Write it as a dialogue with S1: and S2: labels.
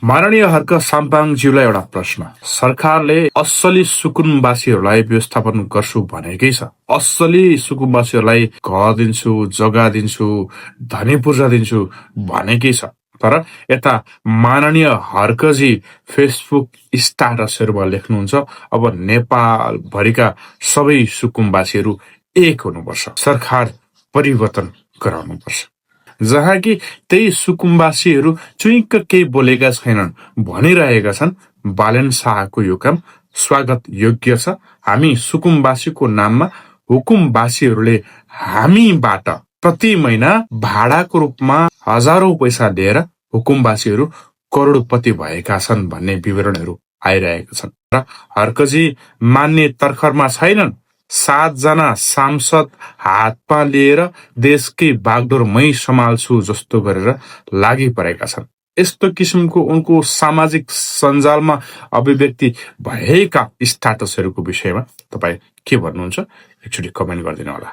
S1: माननीय हर्क साम्पाङज्यूलाई एउटा प्रश्न। सरकारले असली सुकुम्बासीहरूलाई व्यवस्थापन गर्छु भनेकै छ। असली सुकुम्बासीहरूलाई घर दिन्छु, जग्गा दिन्छु, धनी पूर्जा दिन्छु भनेकै छ। तर यता माननीय हर्कजी फेसबुक स्टाटसहरूमा लेख्नुहुन्छ, अब नेपालभरिका सबै सुकुम्बासीहरू एक हुनुपर्छ, सरकार परिवर्तन गराउनुपर्छ। जहाँ कि त्यही सुकुम्बासीहरू चुइक्क केही बोलेका छैनन्, भनिरहेका छन् बालेन शाहको यो काम स्वागत योग्य छ। हामी सुकुम्बासीको नाममा हुकुमबासीहरूले हामीबाट प्रति महिना भाडाको रूपमा हजारौं पैसा लिएर हुकुमबासीहरू करोडपति भएका छन् भन्ने विवरणहरू आइरहेका छन्। र हर्कजी मान्ने तर्खरमा छैनन्। 7 जना सांसद हातमा लिएर देशकै बागडोर मै सम्हाल्छु जस्तो गरेर लागि परेका छन्। यस्तो किसिमको उनको सामाजिक सञ्जालमा अभिव्यक्ति भएका स्टाटसहरूको विषयमा तपाईँ के भन्नुहुन्छ? एकचोटि कमेन्ट गरिदिनु होला।